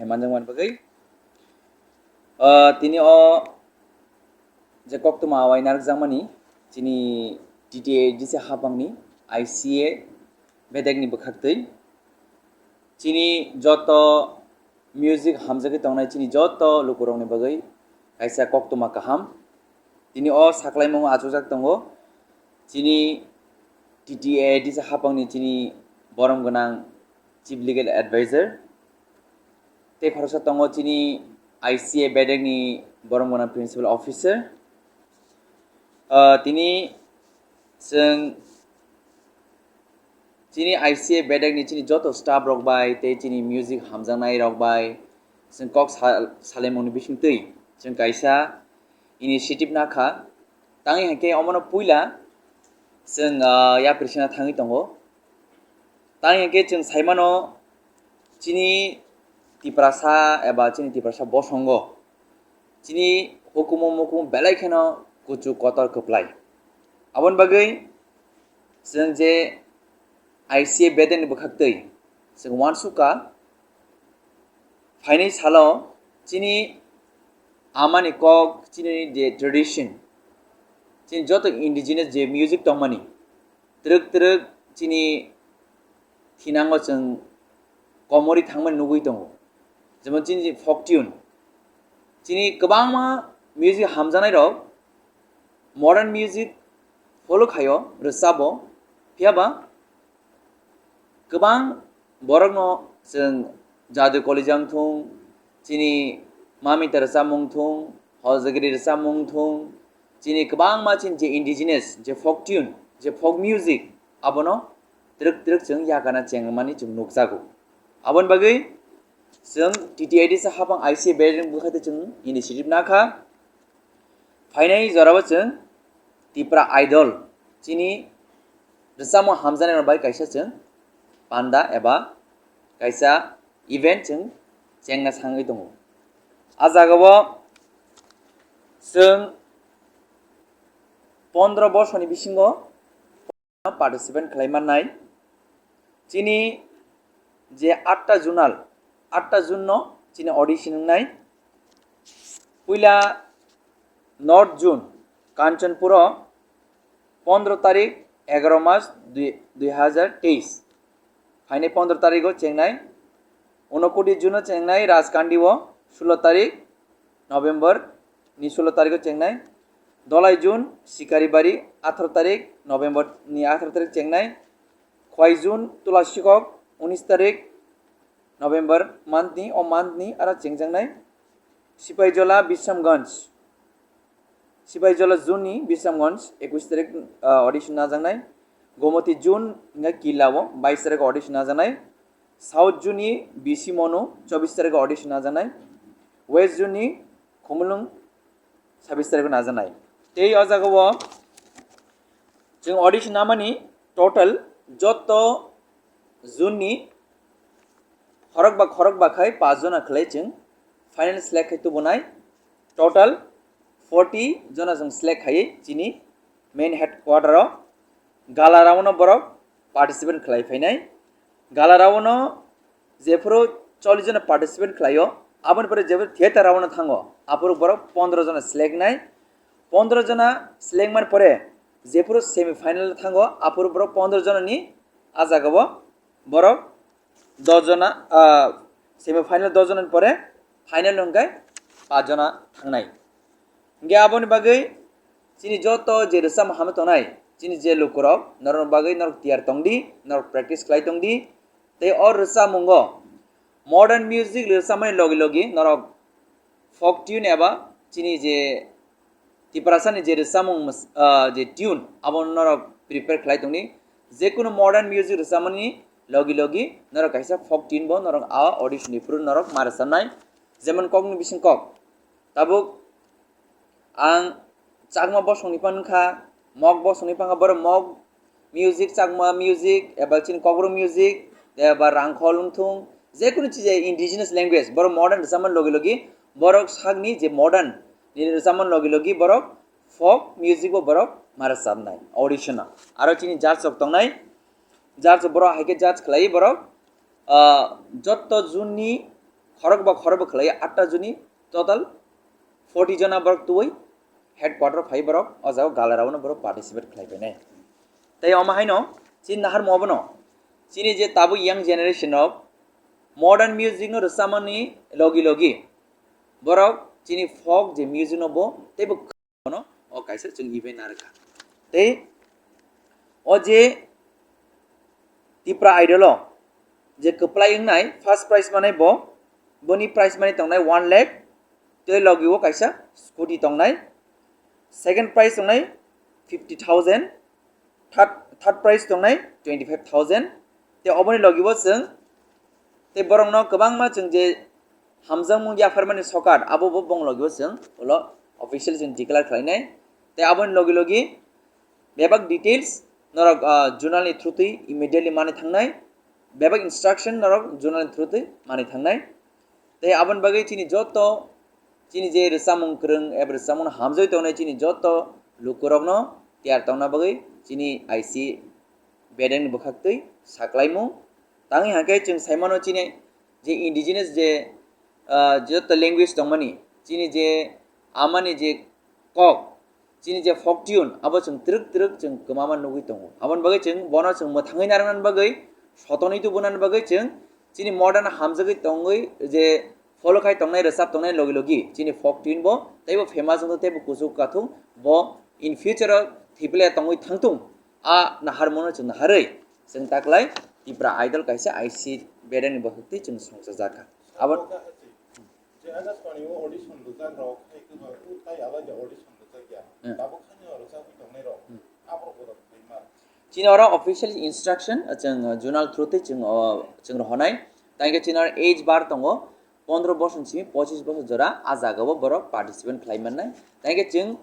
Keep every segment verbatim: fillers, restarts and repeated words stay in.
manjakmani bagwi, ah, tini o je koktwma awai narwkjakmani chini T T A D C hapangni I C A bedekni bwkhaktwi chini joto music hamjagwi tongnai chini joto lukurokni bagwi kaisa koktwma kaham. Tini o saklaimung achukjak tongo chini T T A D C hapangni chini borom gwnang Chief Legal Advisor. Tei khoroksa tongo chini I C A bedekni borom gwnang Principal Officer. Ah, tini chwng chini I C A bedekni chini joto staff rok bai tei chini music hamjaknai rok bai chwng kok sa-, salaimungni bisingtwi chwng kaisa initiative nakha. Tangwi hinkhe omono puila chwng, ah, yapri sina thangwi tongo. Tangwi hinkhe chwng saimano chini Tiprasa eba chini Tiprasa bosongo chini hukumu mukumu belai kheno kuchuk kotor kwplai. Aboni bagwi chwng je I C A bedekni bwkhaktwi chwng uansukha phainai salo chini amani kok, chini je tradition, chini joto indigenous je music tongmani, twrwk twrwk chini thinango chwng komorwi thangmani nugwi tongo, jemon chini folk tune. Chini kwbangma music hamjaknairok modern music follow khaio, rwchabo, phiyaba kwbang borokno chwng Jadu Kolija wngthung, chini Mamita rwchapmung wngthung, Hojagiri rwchapmung wngthung, chini kwbangma chini je indigenous, je folk tune, je folk music, abono twrwk twrwk chwng yakana chengmani chwng nukjago. Aboni bagwi chwng T T A D C hapang I C A bedekni bwkhaktwi chwng initiative nakha. Phainai jorao chwng Tipra Idol chini rwchapmung hamjaknairok bai kaisa chwng panda eba kaisa event chwng chengna sangwi tongo. A jagao chwng pondro borsoni bisingo participant khlai mannai. Chini je atta zonal, atta zone no chini audition wngnai. Puila North Zone, Kanchanpuro, pondro tarik, egaro mas, dui, dui hajar teis. Phainai pondro tarigo chengnai. Unokoti Zone o chengnai Rajkandi o, sulo tarik, November ni sulo tarigo chengnai. Dolai Zone, Sikaribari, atharo tarik, November ni atharo tarik chengnai. Khwai Zone, Tulasikok, unis tarik, November month ni, o month ni aro chengjaknai. Sipaijola, Bisramganj, Sipaijola Zone ni Bisramganj, ekwis tarik, ah, audition najaknai. Gomoti Zone hingkhe Killa o bais tarik audition najaknai. South Zone ni B C Monu, chobis tarik audition najaknai. West Zone ni Khumulwng, sabis tarik o najaknai. Tei o jagao chwng audition namani total joto zone ni khorokba khorokba khai paanch jona khlai chwng final select khai tubunai. Total forty jona chwng select khaiwi chini main headquarter o gala round o borok participant khlai phainai. Gala round o jephuru chollish jona participant khlaio, aboni pore jephuru theater round o thango, aphuru borok pondro jona select nai. Pondro jona select mani pore jephuru semi final o thango, aphuru borok pondro jona ni a jagao borok dos jona, ah, semi final dos jona ni pore final hwnkhe paanch jona thangnai. Hingkhe aboni bagwi chini joto je rwchapmung hamwi tongnai, chini je lukurok, norokni bagwi norok tiyar tongdi, norok practice khlai tongdi. Tei o rwchapmungo modern music rwchapmani logi logi norok folk tune eba chini je Tiprasani je rwchapmung mws-, ah, je tune, abo norok prepare khlai tongdi. Jekunu modern music rwchapmani logi logi norok kaisa folk tune bo norok a audition ni phuru norok ma rwchapnai. Jemon kokni bising kok. Tabuk ang Chakma bosongni phano wngkha, Mok bosongni phano wngkha, borok Mok music, Chakma music, eba chini Kokborok music, eba Rangkhol wngthung, jekunu chija indigenous language, borok modern rwchapmani logi logi, borok sakni je modern ni rwchapmani logi logi, borok folk music bo borok ma rwchapnai audition o. Aro chini judge rok tongnai, judge rok borok hai khe judge khlai borok, ah, jotto zone ni khorok ba khorok bo khlai atta joni, total forty jona borok tubui headquarter phai borok o jaga gala round o borok participate khlai painai. Tei omo haino chini naharmo obono chini je tabuk young generation rok modern music no rwchapmani logi logi borok chini folk je music no bo teibo no o kaisa chwng event narwkha. Tei o je Tipra Idol o je kwplai wngnai first prize manai bo, boni prize money tongnai one lakh, tei logi o kaisa scooty tongnai, second prize tongnai fifty thousand, third, third prize tongnai twenty five thousand. Tei oboni logi o chwng tei borokno kwbangma chwng je hamjakmung yapharmani sokat abo bo bong logi o chwng ulo official chwng declare khlainai. Tei aboni logi logi bebak details norok, ah, zonal ni through twi immediately mani thangnai, bebak instruction norok zonal ni through twi mani thangnai. Tei aboni bagwi chini joto chini je rwchapmung kwrwng eba rwchapmung hamjagwi tongnai chini joto lukurokno tiyar tongna bagwi chini I C bedeng ni bwkhak twi saklaimung. Tangwi hwnkhe chwng saimano chini je indigenous je, ah, joto language tongmani, chini je amani je kok, chini je folk tune, abo chwng twrwk twrwk chwng kwmama nugwi tongo. Aboni bagwi chwng bono chwng mwthangwi narwknani bagwi, sotonwi tubunani bagwi chwng chini modern hamjagwi tongwi je follow khai tongnai, rwchap tongnai logi logi chini folk tune bo teibo famous wngthung, teibo kuchuk kathung, bo in future o thwiplai tongwi thangthung. A naharmano chwng naharwi chwng taklai Tipra Idol kaisa I C bedeng ni bwkhak twi chwng songchajakha. Abo Je Akashvani o audition rwjak rok hai kwbang, tei alai de audition rwjak ya. Hmm. Tabuk haino rwjagwi tongnai rok. Hmm. Aborok bodo khlaima. Chini oro official instruction, uh, chwng, uh, zonal through twi chwng, uh, chwng rohonai. Tangkhe chini oro age bar tongo, pondro bosor ni simi pochis bosor jora, a jaga o borok participant khlai mannai. Tangkhe chwng,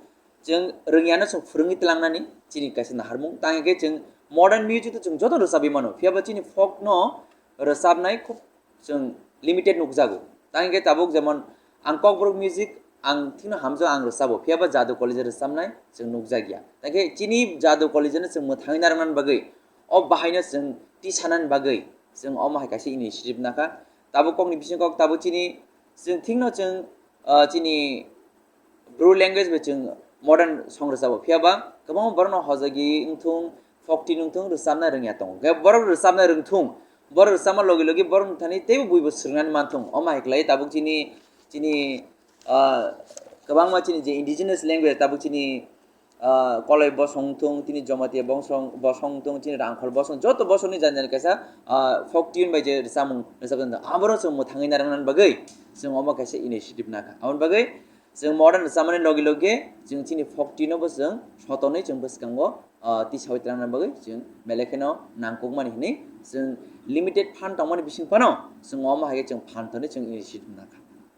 chwng rwngyano chwng phwrwngwi tlangnani chini kaisa naharmung. Tangkhe chwng modern music to chwng joto rwchabwi mano. Phiya ba chini folk no rwchabnai khub chwng limited nukjago. Tang hwnkhe tabuk jemon ang Kokborok music ang thikno hamjao, ang rwchabo, phiya ba Jadu College rwchabnai chwng nukjakya. Tang khe chini Jadu College no chwng mwthangwi narwknani bagwi, o bahaino chwng tisanani bagwi chwng omo hai kaisa initiative nakha. Tabuk kokni bising kok tabuk chini, chwng thikno chwng, ah, chini Bru language bai chwng modern song rwchabo, phiya ba kwbangma borokno hojagwi wngthung, folk tune wngthung, rwchapna rwngya tongo. Khe borok rwchapna rwngthung, borok rwchapma logi logi borokni thani teibo buibo swrwngnani manthung. Omo hai khlai tabuk chini, chini, ah, kwbangma chini je indigenous language tabuk chini, ah, Koloi bosong wngthung, chini Jamatia bosong, bosong wngthung, chini Rangkhol bosong, joto bosongni jani jani kaisa, ah, folk tune bai je rwchapmung rwchapjak tongo. Aborok chwng mwthangwi narwknani bagwi chwng omo kaisa initiative nakha. Aboni bagwi chwng modern rwchapmani logi logi chwng chini folk tune no bo chwng sotonwi chwng bwskango, ah, tisawi tlangnani bagwi chwng belai kheno nangkukmani hinwi chwng limited fund tongmani bising phano chwng omo hai khe chwng fund thani chwng initiative nakha.